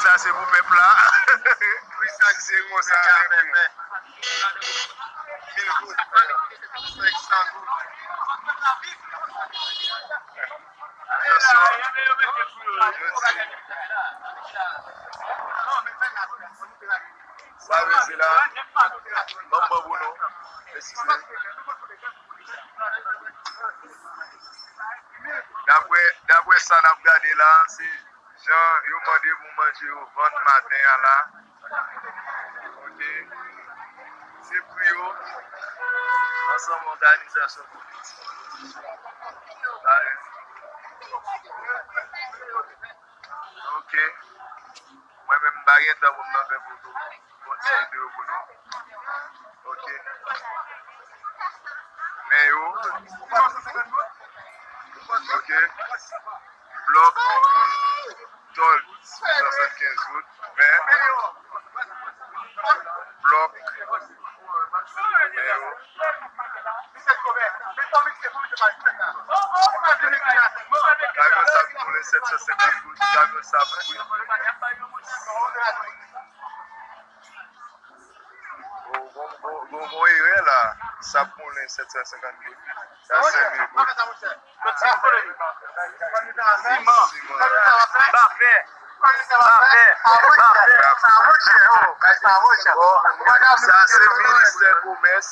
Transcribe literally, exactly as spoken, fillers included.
Sa se pou pèp la. Wi, sa se konsa menm. Mil goud, senk san goud. Atansyon. Yo di. Sa vle di la, ban m ban pou nou. Eskize. Daprè, daprè sa n ap gade la, se jan yo mande pou manje yo vann maten an la. Ok. Se pou yo, ansanm òganizasyon politik. Sa vle di, ok. Mwen menm, m pa gen tan pou m nan fè foto. Bon, ti videyo pou nou. Ok. Men yo. Ok. Blòk tòl, sisannsenkenz goud. Men, blòk, men yo. Kamyon sab koule sèt san senkant goud. Kamyon sab, wi. Gon, gon, gon, gon, gon erè la. Sab koule sèt san senkant goud. Sa senk mil goud. Siman. Siman. Bafè. Bafè. Bafè. Sa se ministè komès.